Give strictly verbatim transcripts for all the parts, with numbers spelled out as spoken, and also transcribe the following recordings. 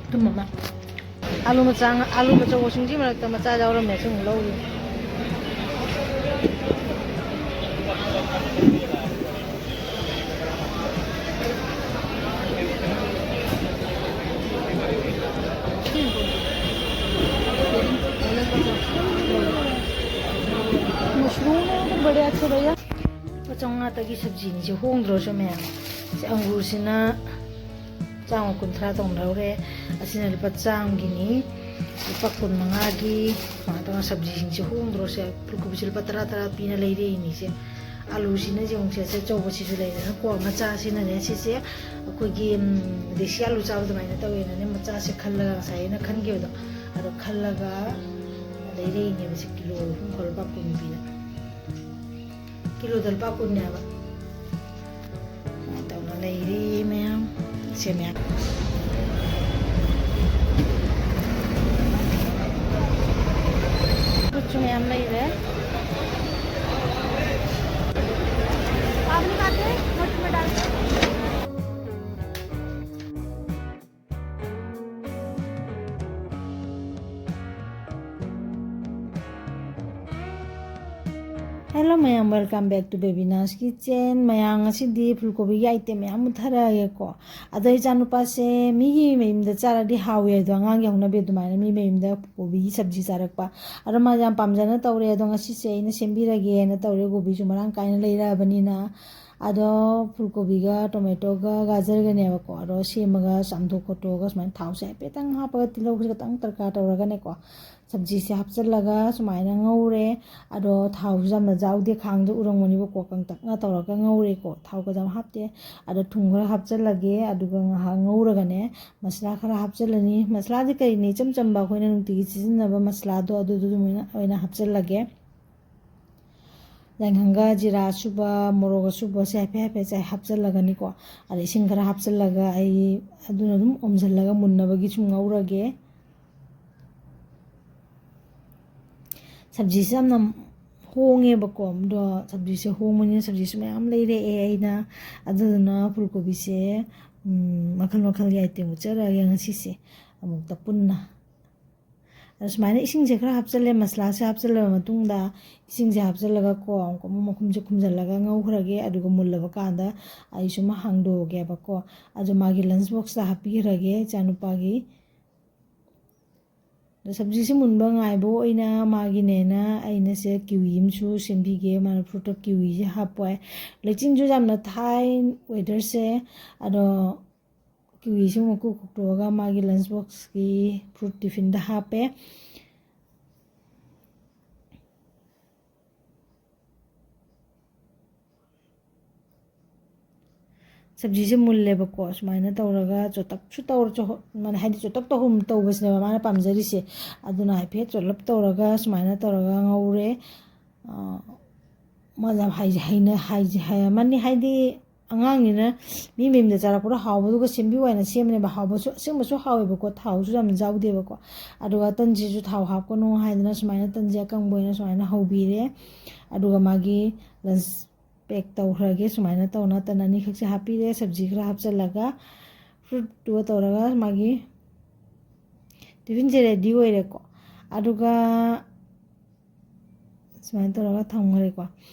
ꯑꯗꯨꯝ ꯑꯃ ꯑꯥꯂꯨ ꯃꯆꯥ, ꯑꯥꯂꯨ ꯑꯆꯧꯕꯁꯤꯡꯁꯤ ꯃꯔꯛꯇ ꯃꯆꯥ ꯌꯥꯎꯔꯝꯃꯦ, ꯁꯨꯝ ꯂꯧꯔꯤ꯫ ꯃꯁꯔꯨꯝ ꯕꯔꯦ ꯑꯆꯦ ꯚꯩꯌꯥ꯫ ꯂꯨꯄꯥ ꯆꯥꯝꯃꯉꯥꯇꯒꯤ ꯁꯕꯖꯤꯅꯤꯁꯦ, ꯍꯣꯡꯗ꯭ꯔꯣ ꯁꯦ ꯃꯌꯥꯝ? ꯁꯤ ꯑꯪꯒꯨꯔꯁꯤꯅ ꯆꯥꯝꯃ ꯀꯨꯟꯊ꯭ꯔꯥ ꯇꯧꯅꯍꯧꯔꯦ꯫ ꯑꯁꯤꯅ ꯂꯨꯄꯥ ꯆꯥꯝꯃꯒꯤꯅꯤ, ꯂꯨꯄꯥ ꯀꯨꯟꯃꯉꯥꯒꯤ꯫ ꯁꯨꯃꯥꯏꯅ ꯇꯧꯅ ꯁꯕꯖꯤꯁꯤꯡꯁꯦ ꯍꯣꯡꯗ꯭ꯔꯣꯁꯦ? ꯐꯨꯜ ꯀꯣꯕꯤꯁꯦ ꯂꯨꯄꯥ ꯇꯔꯥ ꯇꯔꯥ ꯄꯤꯅ ꯂꯩꯔꯛꯏꯅꯤꯁꯦ꯫ ꯑꯂꯨꯁꯤꯅ ꯌꯦꯡꯉꯨꯁꯦ, ꯑꯁꯤ ꯑꯆꯧꯕꯁꯤꯁꯨ ꯂꯩꯗꯅꯀꯣ, ꯃꯆꯥꯁꯤꯅꯅꯦ, ꯁꯤꯁꯦ ꯑꯩꯈꯣꯏꯒꯤ, ꯎꯝ, ꯗꯦꯁꯤ ꯑꯂꯨ ꯆꯥꯕ ꯑꯗꯨꯃꯥꯏꯅ ꯇꯧꯋꯦꯅꯅꯦ, ꯃꯆꯥꯁꯦ ꯈꯜꯂꯒ, ꯉꯁꯥꯏ ꯑꯩꯅ ꯈꯟꯈꯤꯕꯗꯣ, ꯑꯗꯣ ꯈꯜꯂꯒ ꯂꯩꯔꯛꯏꯅꯦꯕ꯫ ꯁꯤ ꯀꯤꯂꯣ ꯑꯍꯨꯝꯒ ꯂꯨꯄꯥ ꯀꯨꯟ ꯄꯤꯅ꯫ ꯀꯤꯂꯣꯗ ꯂꯨꯄꯥ ꯀꯨꯟꯅꯦꯕ꯫ ꯁꯨꯃꯥꯏꯅ ꯇꯧꯅ ꯂꯩꯔꯤ ꯃꯌꯥꯝ꯫ ꯁꯦ ꯃꯌꯥꯝ꯫ ꯐ꯭ꯔꯨꯠꯁꯨ ꯃꯌꯥꯝ ꯂꯩꯔꯦ꯫ Hello ꯃꯌꯥꯝ, welcome back to Bebina's Kitchen꯫ ꯃꯌꯥꯝ, ꯉꯁꯤꯗꯤ ꯐꯨꯜ ꯀꯣꯕꯤꯒꯤ item ꯃꯌꯥꯝ ꯃꯨꯠꯊꯔꯛꯑꯒꯦꯀꯣ꯫ ꯑꯗꯣ ꯏꯆꯥꯅꯨꯄꯥꯁꯦ ꯃꯤꯒꯤ ꯃꯌꯨꯝꯗ ꯆꯥꯔꯗꯤ ꯍꯥꯎꯋꯦ ꯑꯗꯣ, ꯑꯉꯥꯡꯒꯤ ꯍꯧꯅꯕꯤ ꯑꯗꯨꯃꯥꯏꯅ ꯃꯤ ꯃꯌꯨꯝꯗ ꯀꯣꯕꯤꯒꯤ ꯁꯕꯖꯤ ꯆꯥꯔꯛꯄ꯫ ꯑꯗꯣ ꯃꯥ ꯌꯥꯝ ꯄꯥꯝꯖꯅ ꯇꯧꯔꯦ꯫ ꯑꯗꯣ ꯉꯁꯤꯁꯦ ꯑꯩꯅ ꯁꯦꯝꯕꯤꯔꯒꯦꯅ ꯇꯧꯔꯦ, ꯀꯣꯕꯤꯁꯨ ꯃꯔꯥꯡ ꯀꯥꯏꯅ ꯂꯩꯔꯛꯑꯕꯅꯤꯅ꯫ ꯑꯗꯣ ꯐꯨꯜ ꯀꯣꯕꯤꯒ ꯇꯣꯃꯦꯇꯣꯒ ꯒꯥꯖꯔꯒꯅꯦꯕꯀꯣ꯫ ꯑꯗꯣ ꯁꯦꯝꯃꯒ ꯆꯥꯝꯊꯣꯛ ꯈꯣꯠꯇꯣꯛꯑꯒ ꯁꯨꯃꯥꯏꯅ ꯊꯥꯎꯁꯦ ꯍꯥꯏꯐꯦꯠꯇꯪ ꯍꯥꯞꯄꯒ, ꯇꯤꯜꯍꯧꯁꯦ ꯈꯤꯇꯪ ꯇꯔꯀꯥꯔ ꯇꯧꯔꯒꯅꯦꯀꯣ, ꯁꯕꯖꯤꯁꯦ ꯍꯥꯞꯆꯤꯜꯂꯒ ꯁꯨꯃꯥꯏꯅ ꯉꯧꯔꯦ꯫ ꯑꯗꯣ ꯊꯥꯎꯁꯨ ꯌꯥꯝꯅ ꯌꯥꯎꯗꯦ, ꯈꯥꯡꯗ ꯎꯔꯝꯒꯅꯤꯕꯀꯣ, ꯀꯪꯇꯛꯅ ꯇꯧꯔꯒ ꯉꯧꯔꯦꯀꯣ꯫ ꯊꯥꯎ ꯀꯩꯁꯨ ꯌꯥꯝ ꯍꯥꯞꯇꯦ꯫ ꯑꯗꯣ ꯊꯨꯝ ꯈꯔ ꯍꯥꯞꯆꯤꯜꯂꯒꯦ, ꯑꯗꯨꯒ ꯉꯥꯏꯍꯥꯛ ꯉꯧꯔꯒꯅꯦ, ꯃꯁꯂꯥ ꯈꯔ ꯍꯥꯞꯆꯤꯜꯂꯅꯤ꯫ ꯃꯁꯂꯥꯗꯤ ꯀꯔꯤꯅꯤ? ꯏꯆꯝ ꯆꯝꯕ ꯑꯩꯈꯣꯏꯅ ꯅꯨꯡꯇꯤꯒꯤ ꯁꯤꯖꯤꯟꯅꯕ ꯃꯁꯂꯥꯗꯣ, ꯑꯗꯨꯗꯨ ꯑꯗꯨꯃꯥꯏꯅ ꯑꯣꯏꯅ ꯍꯥꯞꯆꯤꯜꯂꯒꯦ꯫ ꯌꯥꯏꯉꯪꯒ, ꯖꯤꯔꯥ ꯑꯁꯨꯕ, ꯃꯣꯔꯣꯛ ꯑꯁꯨꯕꯁꯦ ꯍꯥꯏꯐꯦꯠ ꯍꯥꯏꯐꯦꯠꯁꯦ ꯍꯥꯞꯆꯤꯜꯂꯒꯅꯤꯀꯣ꯫ ꯑꯗ ꯏꯁꯤꯡ ꯈꯔ ꯍꯥꯞꯆꯤꯜꯂꯒ ꯑꯩ ꯑꯗꯨꯅ ꯑꯗꯨꯝ ꯑꯣꯝꯁꯤꯜꯂꯒ ꯃꯨꯟꯅꯕꯒꯤ ꯁꯨꯝ ꯉꯧꯔꯒꯦ꯫ ꯁꯕꯖꯤꯁꯦ ꯌꯥꯝꯅ ꯍꯣꯡꯉꯦꯕꯀꯣ, ꯑꯗꯣ ꯁꯕꯖꯤꯁꯦ ꯍꯣꯡꯕꯅꯤꯅ ꯁꯕꯖꯤꯁꯨ ꯃꯌꯥꯝ ꯂꯩꯔꯛꯑꯦ ꯑꯩꯅ꯫ ꯑꯗꯨꯗꯨꯅ ꯐꯨꯜ ꯀꯣꯕꯤꯁꯦ ꯎꯝ, ꯃꯈꯜ ꯃꯈꯜꯒꯤ item ꯎꯠꯆꯔꯛꯑꯒꯦ ꯉꯁꯤꯁꯦ ꯑꯃꯨꯛꯇ ꯄꯨꯟꯅ꯫ ꯑꯗꯣ ꯁꯨꯃꯥꯏꯅ ꯏꯁꯤꯡꯁꯦ ꯈꯔ ꯍꯥꯞꯆꯜꯂꯦ, ꯃꯁꯂꯥꯁꯦ ꯍꯥꯞꯆꯜꯂꯕ ꯃꯇꯨꯡꯗ ꯏꯁꯤꯡꯁꯦ ꯍꯥꯞꯆꯜꯂꯒꯀꯣ, ꯑꯃꯨꯛꯀ ꯑꯃꯨꯛ ꯃꯈꯨꯝꯁꯦ ꯈꯨꯝꯖꯤꯜꯂꯒ ꯉꯧꯈ꯭ꯔꯒꯦ꯫ ꯑꯗꯨꯒ ꯃꯨꯜꯂꯕ ꯀꯥꯟꯗ ꯑꯩ ꯁꯨꯝ ꯍꯥꯡꯗꯣꯛꯑꯒꯦꯕꯀꯣ꯫ ꯑꯗꯣ ꯃꯥꯒꯤ lunch boxꯇ ꯍꯥꯞꯄꯤꯈ꯭ꯔꯒꯦ ꯏꯆꯥꯅꯨꯄꯥꯒꯤ꯫ ꯑꯗꯣ ꯁꯕꯖꯤꯁꯦ ꯃꯨꯟꯕ ꯉꯥꯏꯕ ꯑꯣꯏꯅ ꯃꯥꯒꯤꯅꯦꯅ ꯑꯩꯅ ꯁꯦ kiwi ꯑꯃꯁꯨ ꯁꯦꯝꯕꯤꯒꯦ꯫ ꯃꯥꯅ fruitꯇ kiwiꯁꯦ ꯍꯥꯞꯄꯣꯏ꯫ ꯂꯩꯆꯤꯟꯁꯨ ꯌꯥꯝꯅ ꯊꯥꯏ weatherꯁꯦ꯫ ꯑꯗꯣ kiwiꯁꯤ ꯑꯃꯨꯛ ꯀꯣꯛ ꯈꯣꯛꯇꯣꯛꯑꯒ ꯃꯥꯒꯤ lunch boxꯀꯤ fruit tiffinꯗ ꯍꯥꯞꯄꯦ꯫ ꯁꯕꯖꯤꯁꯦ ꯃꯨꯜꯂꯦꯕꯀꯣ꯫ ꯁꯨꯃꯥꯏꯅ ꯇꯧꯔꯒ ꯆꯣꯇꯛꯁꯨ ꯇꯧꯔ-, ꯆꯣ-, ꯃꯥꯅ ꯍꯥꯏꯗꯤ ꯆꯣꯇꯛ ꯇꯧꯍꯨꯝ ꯇꯧꯕꯁꯤꯅꯦꯕ ꯃꯥꯅ ꯄꯥꯝꯖꯔꯤꯁꯦ꯫ ꯑꯗꯨꯅ ꯍꯥꯏꯐꯦꯠ ꯆꯣꯠꯂꯞ ꯇꯧꯔꯒ ꯁꯨꯃꯥꯏꯅ ꯇꯧꯔꯒ ꯉꯧꯔꯦ꯫ ꯑ, ꯃꯥꯁꯦ ꯌꯥꯝ ꯍꯩ-, ꯍꯩꯅ-, ꯍꯩ-, ꯍꯩꯔꯝꯃꯅꯤ꯫ ꯍꯥꯏꯗꯤ ꯑꯉꯥꯡꯅꯤꯅ ꯃꯤ ꯃꯌꯨꯝꯗ ꯆꯥꯔꯛꯄꯗꯣ ꯍꯥꯎꯕꯗꯨꯒ ꯁꯦꯝꯕꯤꯌꯨ ꯍꯥꯏꯅ ꯁꯦꯝꯕꯅꯦꯕ꯫ ꯍꯥꯎꯕꯁꯨ, ꯑꯁꯦꯡꯕꯁꯨ ꯍꯥꯎꯋꯦꯕꯀꯣ, ꯊꯥꯎꯁꯨ ꯌꯥꯝ ꯌꯥꯎꯗꯦꯕꯀꯣ꯫ ꯑꯗꯨꯒ ꯇꯟꯁꯤꯁꯨ ꯊꯥꯎ ꯍꯥꯞꯀꯅꯨ ꯍꯥꯏꯗꯅ ꯁꯨꯃꯥꯏꯅ ꯇꯟꯁꯦ ꯑꯀꯪꯕ ꯑꯣꯏꯅ ꯁꯨꯃꯥꯏꯅ ꯍꯧꯕꯤꯔꯦ꯫ ꯑꯗꯨꯒ ꯃꯥꯒꯤ lunch pack ꯇꯧꯈ꯭ꯔꯒꯦ꯫ ꯁꯨꯃꯥꯏꯅ ꯇꯧꯅ ꯇꯟ ꯑꯅꯤꯈꯛꯁꯦ ꯍꯥꯞꯄꯤꯔꯦ, ꯁꯕꯖꯤ ꯈꯔ ꯍꯥꯞꯆꯤꯜꯂꯒ, fruitꯇꯨꯒ ꯇꯧꯔꯒ ꯃꯥꯒꯤ tiffinꯁꯦ ready ꯑꯣꯏꯔꯦꯀꯣ꯫ ꯑꯗꯨꯒ ꯁꯨꯃꯥꯏꯅ ꯇꯧꯔꯒ ꯊꯝꯈ꯭ꯔꯦꯀꯣ꯫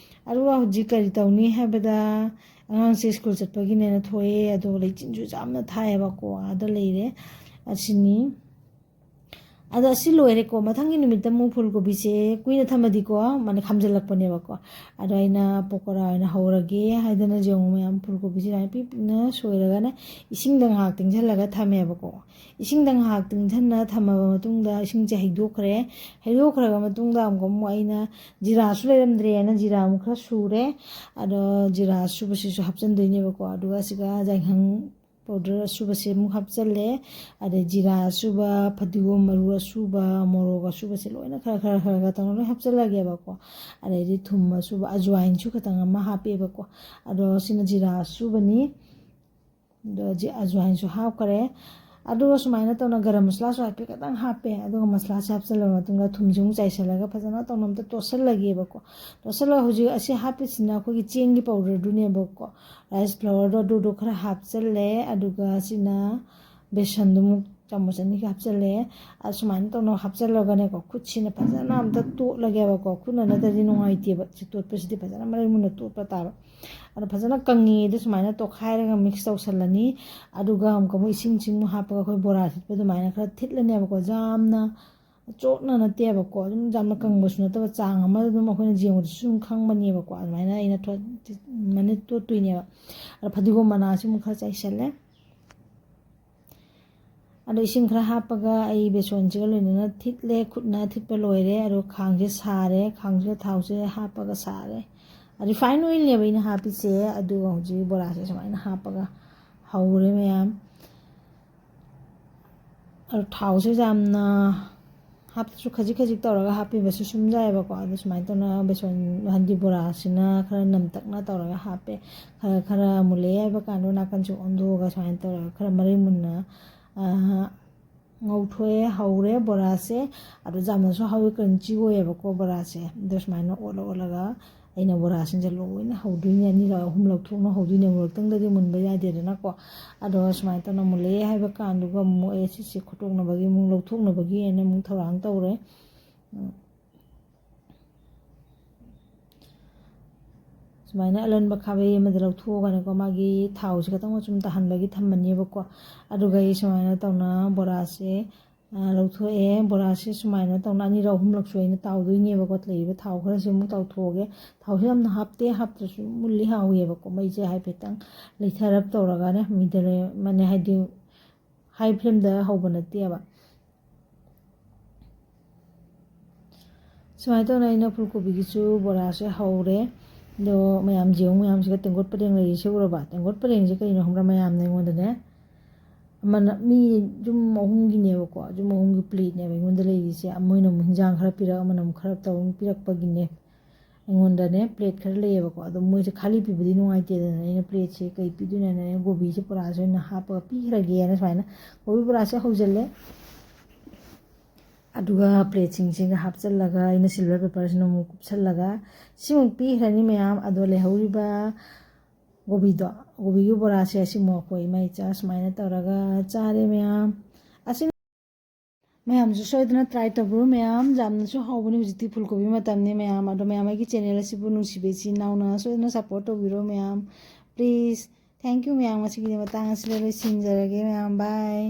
ꯑꯗꯨꯒ ꯍꯧꯖꯤꯛ ꯀꯔꯤ ꯇꯧꯅꯤ ꯍꯥꯏꯕꯗ, ꯑꯉꯥꯡꯁꯦ ꯁ꯭ꯀꯨꯜ ꯆꯠꯄꯒꯤꯅꯦꯅ ꯊꯣꯛꯑꯦ, ꯑꯗꯣ ꯂꯩꯆꯤꯟꯁꯨ ꯌꯥꯝꯅ ꯊꯥꯏꯌꯦꯕꯀꯣ, ꯑꯥꯗ ꯂꯩꯔꯦ꯫ ꯑꯁꯤꯅꯤ꯫ ꯑꯗꯣ ꯑꯁꯤ ꯂꯣꯏꯔꯦꯀꯣ꯫ ꯃꯊꯪꯒꯤ ꯅꯨꯃꯤꯠꯇ ꯑꯃꯨꯛ ꯐꯨꯜ ꯀꯣꯕꯤꯁꯦ ꯀꯨꯏꯅ ꯊꯝꯃꯗꯤꯀꯣ, ꯃꯥꯅ ꯈꯥꯝꯖꯜꯂꯛꯄꯅꯦꯕꯀꯣ꯫ ꯑꯗꯣ ꯑꯩꯅ ꯄꯀꯣꯔꯥ ꯑꯣꯏꯅ ꯍꯧꯔꯒꯦ ꯍꯥꯏꯗꯅ, ꯌꯦꯡꯉꯨ ꯃꯌꯥꯝ, ꯐꯨꯜ ꯀꯣꯕꯤꯁꯦ ꯑꯗꯨꯃꯥꯏꯅ ꯄꯤꯛ ꯄꯤꯛꯅ ꯁꯣꯏꯔꯒꯅꯦ, ꯏꯁꯤꯡꯗ ꯉꯥꯏꯍꯥꯛ ꯇꯤꯡꯁꯤꯜꯂꯒ ꯊꯝꯃꯦꯕꯀꯣ꯫ ꯏꯁꯤꯡꯗ ꯉꯥꯏꯍꯥꯛ ꯇꯤꯡꯁꯤꯟꯅ ꯊꯝꯃꯕ ꯃꯇꯨꯡꯗ, ꯏꯁꯤꯡꯁꯦ ꯍꯩꯗꯣꯛꯈ꯭ꯔꯦ꯫ ꯍꯩꯗꯣꯛꯈ꯭ꯔꯕ ꯃꯇꯨꯡꯗ ꯑꯃꯨꯛꯀ ꯑꯃꯨꯛ ꯑꯩꯅ ꯖꯤꯔꯥꯁꯨ ꯂꯩꯔꯝꯗ꯭ꯔꯦꯅ ꯖꯤꯔꯥ ꯑꯃꯨꯛ ꯈꯔ ꯁꯨꯔꯦ꯫ ꯑꯗꯣ ꯖꯤꯔꯥ ꯑꯁꯨꯕꯁꯤꯁꯨ ꯍꯥꯞꯆꯤꯟꯗꯣꯏꯅꯦꯕꯀꯣ꯫ ꯑꯗꯨꯒ ꯑꯁꯤꯒ ꯌꯥꯏꯉꯪ powder ꯑꯁꯨꯕꯁꯦ ꯑꯃꯨꯛ ꯍꯥꯞꯆꯜꯂꯦ꯫ ꯑꯗꯩ ꯖꯤꯔꯥ ꯑꯁꯨꯕ, ꯐꯗꯤꯒꯣꯝ ꯃꯔꯨ ꯑꯁꯨꯕ, ꯃꯣꯔꯣꯛ ꯑꯁꯨꯕꯁꯦ ꯂꯣꯏꯅ ꯈꯔ ꯈꯔ ꯈꯔ ꯈꯔ ꯇꯧꯔꯒ ꯂꯣꯏ ꯍꯥꯞꯆꯜꯂꯒꯦꯕꯀꯣ꯫ ꯑꯗꯩꯗꯤ ꯊꯨꯝ ꯑꯁꯨꯕ, ꯑꯖꯋꯥꯏꯟꯁꯨ ꯈꯤꯇꯪ ꯑꯃ ꯍꯥꯞꯄꯦꯕꯀꯣ꯫ ꯑꯗꯣ ꯁꯤꯅ ꯖꯤꯔꯥ ꯑꯁꯨꯕꯅꯤ꯫ ꯑꯗꯣ ꯖꯤ-, ꯑꯖꯋꯥꯏꯟꯁꯨ ꯍꯥꯞꯈꯔꯦ꯫ ꯑꯗꯨꯒ ꯁꯨꯃꯥꯏꯅ ꯇꯧꯅ ꯒꯔꯝ ꯃꯁꯂꯥꯁꯨ ꯍꯥꯏꯐꯦꯠ ꯈꯤꯇꯪ ꯍꯥꯞꯄꯦ꯫ ꯑꯗꯨꯒ ꯃꯁꯂꯥꯁꯦ ꯍꯥꯞꯆꯤꯜꯂꯕ ꯃꯇꯨꯡꯗ ꯊꯨꯝꯁꯦ ꯑꯃꯨꯛ ꯆꯥꯏꯁꯤꯜꯂꯒ ꯐꯖꯅ ꯇꯧꯅ ꯑꯝꯇ ꯇꯣꯠꯁꯤꯜꯂꯒꯦꯕꯀꯣ꯫ ꯇꯣꯠꯁꯤꯜꯂꯒ ꯍꯧꯖꯤꯛ ꯑꯁꯤ ꯍꯥꯞꯄꯤꯁꯤꯅ ꯑꯩꯈꯣꯏꯒꯤ ꯆꯦꯡꯒꯤ ꯄꯥꯎꯗꯔꯗꯨꯅꯦꯕꯀꯣ, ꯔꯥꯏꯁ ꯐ꯭ꯂꯣꯔꯗꯣ ꯑꯗꯨꯗꯣ ꯈꯔ ꯍꯥꯞꯆꯤꯜꯂꯦ꯫ ꯑꯗꯨꯒ ꯁꯤꯅ ꯕꯦꯁꯟꯗꯨ ꯑꯃꯨꯛ ꯆꯥꯃꯁ ꯑꯅꯤꯒ ꯍꯥꯞꯆꯤꯜꯂꯦ꯫ ꯑꯁꯨꯃꯥꯏꯅ ꯇꯧꯅ ꯍꯥꯞꯆꯤꯜꯂꯒꯅꯦꯀꯣ, ꯈꯨꯠꯁꯤꯅ ꯐꯖꯅ ꯑꯝꯇ ꯇꯣꯠꯂꯒꯦꯕꯀꯣ꯫ ꯈꯨꯠꯅ ꯅꯠꯇ꯭ꯔꯗꯤ ꯅꯨꯡꯉꯥꯏꯇꯦꯕ, ꯁꯤ ꯇꯣꯠꯄꯁꯤꯗꯤ ꯐꯖꯅ ꯃꯔꯩ ꯃꯨꯟꯅ ꯇꯣꯠꯄ ꯇꯥꯕ꯫ ꯑꯗꯣ ꯐꯖꯅ ꯀꯪꯉꯤꯗ ꯁꯨꯃꯥꯏꯅ ꯇꯣꯠꯈꯥꯏꯔꯒ ꯃꯤꯛꯁ ꯇꯧꯁꯜꯂꯅꯤ꯫ ꯑꯗꯨꯒ ꯑꯃꯨꯛꯀ ꯑꯃꯨꯛ ꯏꯁꯤꯡ ꯁꯤꯡ ꯍꯥꯞꯄꯒ ꯑꯩꯈꯣꯏ ꯕꯣꯔꯥ ꯊꯤꯠꯄ ꯑꯗꯨꯃꯥꯏꯅ ꯈꯔ ꯊꯤꯠꯂꯅꯦꯕꯀꯣ꯫ ꯌꯥꯝꯅ ꯆꯣꯠꯅ ꯅꯠꯇꯦꯕꯀꯣ, ꯑꯗꯨꯝ ꯌꯥꯝꯅ ꯀꯪꯕꯁꯨ ꯅꯠꯇꯕ, ꯆꯥꯡ ꯑꯃꯗ ꯑꯗꯨꯝ ꯑꯩꯈꯣꯏꯅ ꯌꯦꯡꯕꯗꯁꯨ ꯑꯗꯨꯝ ꯈꯪꯕꯅꯦꯕꯀꯣ꯫ ꯑꯗꯨꯃꯥꯏꯅ ꯑꯩꯅ ꯊꯣꯠ-, ꯊꯤꯠꯃꯟꯅ ꯇꯣꯠꯇꯣꯏꯅꯦꯕ꯫ ꯑꯗꯣ ꯐꯗꯤꯒꯣꯝ ꯃꯅꯥꯁꯤ ꯑꯃꯨꯛ ꯈꯔ ꯆꯥꯏꯁꯜꯂꯦ꯫ ꯑꯗꯣ ꯏꯁꯤꯡ ꯈꯔ ꯍꯥꯞꯄꯒ ꯑꯩ ꯕꯦꯁꯣꯟꯁꯤꯒ ꯂꯣꯏꯅꯅ ꯊꯤꯠꯂꯦ꯫ ꯈꯨꯠꯅ ꯊꯤꯠꯄ ꯂꯣꯏꯔꯦ꯫ ꯑꯗꯣ ꯈꯥꯡꯁꯦ ꯁꯥꯔꯦ꯫ ꯈꯥꯡꯁꯤꯗ ꯊꯥꯎꯁꯦ ꯍꯥꯞꯄꯒ ꯁꯥꯔꯦ꯫ ꯔꯤꯐꯥꯏꯟ ꯑꯣꯏꯜꯅꯦꯕ ꯑꯩꯅ ꯍꯥꯞꯄꯤꯁꯦ꯫ ꯑꯗꯨꯒ ꯍꯧꯖꯤꯛ ꯕꯣꯔꯥꯁꯦ ꯁꯨꯃꯥꯏꯅ ꯍꯥꯞꯄꯒ ꯍꯧꯔꯦ ꯃꯌꯥꯝ꯫ ꯑꯗꯣ ꯊꯥꯎꯁꯦ ꯌꯥꯝꯅ ꯍꯥꯞꯇ꯭ꯔꯁꯨ ꯈꯖꯤꯛ ꯈꯖꯤꯛ ꯇꯧꯔꯒ ꯍꯥꯞꯄꯤꯕꯁꯨ ꯁꯨꯝ ꯌꯥꯏꯑꯕꯀꯣ꯫ ꯑꯗꯣ ꯁꯨꯃꯥꯏꯅ ꯇꯧꯅ ꯕꯦꯁꯣꯟ, ꯍꯥꯏꯗꯤ ꯕꯣꯔꯥꯁꯤꯅ ꯈꯔ ꯅꯝꯇꯛꯅ ꯇꯧꯔꯒ ꯍꯥꯞꯄꯦ꯫ ꯈꯔ, ꯈꯔ ꯃꯨꯜꯂꯛꯑꯦ ꯍꯥꯏꯕ ꯀꯥꯟꯗ ꯅꯥꯀꯟꯁꯦ ꯑꯣꯟꯊꯣꯛꯑꯒ ꯁꯨꯃꯥꯏꯅ ꯇꯧꯔꯒ ꯈꯔ ꯃꯔꯩ ꯃꯨꯟꯅ, ꯑ, ꯉꯧꯊꯣꯛꯑꯦ꯫ ꯍꯧꯔꯦ ꯕꯣꯔꯥꯁꯦ꯫ ꯑꯗꯣ ꯌꯥꯝꯅꯁꯨ ꯍꯥꯎꯋꯤ, ꯀ꯭ꯔꯟꯆꯤ ꯑꯣꯏꯌꯦꯕꯀꯣ ꯕꯣꯔꯥꯁꯦ꯫ ꯑꯗꯣ ꯁꯨꯃꯥꯏꯅ ꯑꯣꯠꯂ ꯑꯣꯠꯂꯒ ꯑꯩꯅ ꯕꯣꯔꯥꯁꯤꯡꯁꯦ ꯂꯣꯏꯅ ꯍꯧꯗꯣꯏꯅꯦ꯫ ꯑꯅꯤꯔꯛ ꯑꯍꯨꯝꯂꯛ ꯊꯣꯛꯅ ꯍꯧꯗꯣꯏꯅꯦ, ꯑꯃꯨꯔꯛꯇꯪꯗꯗꯤ ꯃꯨꯟꯕ ꯌꯥꯗꯦꯗꯅꯀꯣ꯫ ꯑꯗꯣ ꯁꯨꯃꯥꯏꯅ ꯇꯧꯅ ꯃꯨꯜꯂꯛꯑꯦ ꯍꯥꯏꯕ ꯀꯥꯟꯗꯨꯒ ꯑꯃꯨꯛ ꯑꯩ ꯁꯤꯁꯦ ꯈꯣꯠꯇꯣꯛꯅꯕꯒꯤ, ꯑꯃꯨꯛ ꯂꯧꯊꯣꯛꯅꯕꯒꯤ ꯍꯥꯏꯅ ꯑꯃꯨꯛ ꯊꯧꯔꯥꯡ ꯇꯧꯔꯦ꯫ ꯎꯝ꯫ ꯁꯨꯃꯥꯏꯅ ꯑꯂꯟꯕ ꯈꯥꯕꯩ ꯑꯃꯗ ꯂꯧꯊꯣꯛꯑꯒꯅꯦꯀꯣ, ꯃꯥꯒꯤ ꯊꯥꯎꯁꯦ ꯈꯤꯇꯪ ꯃꯆꯨꯝ ꯇꯥꯍꯟꯕꯒꯤ ꯊꯝꯕꯅꯦꯕꯀꯣ꯫ ꯑꯗꯨꯒ ꯑꯩ ꯁꯨꯃꯥꯏꯅ ꯇꯧꯅ ꯕꯣꯔꯥꯁꯦ, ꯑ, ꯂꯧꯊꯣꯛꯑꯦ꯫ ꯕꯣꯔꯥꯁꯦ ꯁꯨꯃꯥꯏꯅ ꯇꯧꯅ ꯑꯅꯤꯔꯛ ꯑꯍꯨꯝꯂꯛꯁꯨ ꯑꯩꯅ ꯇꯥꯎꯗꯣꯏꯅꯦꯕꯀꯣ꯫ ꯂꯩꯔꯤꯕ ꯊꯥꯎ ꯈꯔꯁꯦ ꯑꯃꯨꯛ ꯇꯥꯎꯊꯣꯛꯑꯒꯦ꯫ ꯊꯥꯎꯁꯦ ꯌꯥꯝꯅ ꯍꯥꯞꯇꯦ, ꯍꯥꯞꯇ꯭ꯔꯁꯨ ꯃꯨꯜꯂꯤ ꯍꯥꯎꯋꯦꯕꯀꯣ꯫ ꯃꯩꯁꯦ ꯍꯥꯏꯐꯦꯠꯇꯪ ꯂꯩꯊꯔꯞ ꯇꯧꯔꯒꯅꯦ, ꯃꯤꯗꯜ ꯃꯅꯦ, ꯍꯥꯏꯗꯤ ꯍꯥꯏ ꯐ꯭ꯂꯦꯝꯗ ꯍꯧꯕ ꯅꯠꯇꯦꯕ꯫ ꯁꯨꯃꯥꯏꯅ ꯇꯧꯅ ꯑꯩꯅ ꯐꯨꯜ ꯀꯣꯕꯤꯒꯤꯁꯨ ꯕꯣꯔꯥꯁꯦ ꯍꯧꯔꯦ꯫ ꯑꯗꯣ ꯃꯌꯥꯝ ꯌꯦꯡꯉꯨ, ꯃꯌꯥꯝꯁꯤꯒ ꯇꯦꯡꯀꯣꯠ ꯄꯔꯦꯡ ꯂꯩꯔꯤꯁꯦ ꯎꯔꯕ? ꯇꯦꯡꯀꯣꯠ ꯄꯔꯦꯡꯁꯦ ꯀꯩꯅꯣ ꯈꯪꯕ꯭ꯔꯥ? ꯃꯌꯥꯝꯅ ꯑꯩꯉꯣꯟꯗꯅꯦ, ꯑꯃꯅ ꯃꯤ ꯌꯨꯝ ꯑꯍꯨꯝꯒꯤꯅꯦꯕꯀꯣ, ꯌꯨꯝ ꯑꯍꯨꯝꯒꯤ ꯄ꯭ꯂꯦꯠꯅꯦꯕ ꯑꯩꯉꯣꯟꯗ ꯂꯩꯔꯤꯁꯦ꯫ ꯃꯣꯏꯅ ꯑꯃꯨꯛ ꯍꯤꯟꯖꯥꯡ ꯈꯔ ꯄꯤꯔꯛ, ꯑꯃꯅ ꯑꯃꯨꯛ ꯈꯔ ꯇꯧ ꯄꯤꯔꯛꯄꯒꯤꯅꯦ꯫ ꯑꯩꯉꯣꯟꯗꯅꯦ ꯄ꯭ꯂꯦꯠ ꯈꯔ ꯂꯩꯌꯦꯕꯀꯣ, ꯑꯗꯣ ꯃꯣꯏꯁꯦ ꯈꯥꯂꯤ ꯄꯤꯕꯗꯤ ꯅꯨꯡꯉꯥꯏꯇꯦꯗꯅ, ꯑꯩꯅ ꯄ꯭ꯂꯦꯠꯁꯦ ꯀꯩ ꯄꯤꯗꯣꯏꯅꯣꯅ ꯑꯩꯅ ꯀꯣꯕꯤꯁꯦ ꯄꯨꯔꯥꯁꯦ ꯑꯣꯏꯅ ꯍꯥꯞꯄꯒ ꯄꯤꯈ꯭ꯔꯒꯦꯅ ꯁꯨꯃꯥꯏꯅ ꯀꯣꯕꯤ ꯄꯨꯔꯥꯁꯦ ꯍꯧꯖꯤꯜꯂꯦ꯫ ꯑꯗꯨꯒ ꯄ꯭ꯂꯦꯠꯁꯤꯡꯁꯤꯒ ꯍꯥꯞꯆꯤꯜꯂꯒ ꯑꯩꯅ ꯁꯤꯜꯚꯔ ꯄꯦꯄꯔꯁꯤꯅ ꯑꯃꯨꯛ ꯀꯨꯞꯁꯜꯂꯒ ꯁꯤꯃꯨꯛ ꯄꯤꯈ꯭ꯔꯅꯤ ꯃꯌꯥꯝ꯫ ꯑꯗꯣ ꯂꯩꯍꯧꯔꯤꯕ ꯀꯣꯕꯤꯗꯣ, ꯀꯣꯕꯤꯒꯤ ꯕꯣꯔꯥꯁꯦ ꯑꯁꯤꯃꯨꯛ ꯑꯩꯈꯣꯏ ꯏꯃꯥ ꯏꯆꯥ ꯁꯨꯃꯥꯏꯅ ꯇꯧꯔꯒ ꯆꯥꯔꯦ ꯃꯌꯥꯝ꯫ ꯑꯁꯤ ꯃꯌꯥꯝꯁꯨ ꯁꯣꯏꯗꯅ ꯇ꯭ꯔꯥꯏ ꯇꯧꯕꯤꯔꯣ ꯃꯌꯥꯝ, ꯌꯥꯝꯅꯁꯨ ꯍꯥꯎꯕꯅꯤ꯫ ꯍꯧꯖꯤꯛꯇꯤ ꯐꯨꯜ ꯀꯣꯕꯤ ꯃꯇꯝꯅꯤ ꯃꯌꯥꯝ꯫ ꯑꯗꯣ ꯃꯌꯥꯝ ꯑꯩꯒꯤ ꯆꯦꯅꯦꯜ ꯑꯁꯤꯕꯨ ꯅꯨꯡꯁꯤꯕ ꯏꯆꯤꯟ ꯏꯅꯥꯎꯅ ꯁꯣꯏꯗꯅ ꯁꯞꯄꯣꯔꯠ ꯇꯧꯕꯤꯔꯣ ꯃꯌꯥꯝ, ꯄ꯭ꯂꯤꯁ꯫ ꯊꯦꯡꯀ꯭ꯌꯨ ꯃꯌꯥꯝ, ꯉꯁꯤꯒꯤꯗꯤ ꯃꯇꯥꯡ ꯑꯁꯤꯗ ꯂꯣꯏꯁꯤꯟꯖꯔꯒꯦ ꯃꯌꯥꯝ, ꯕꯥꯏ꯫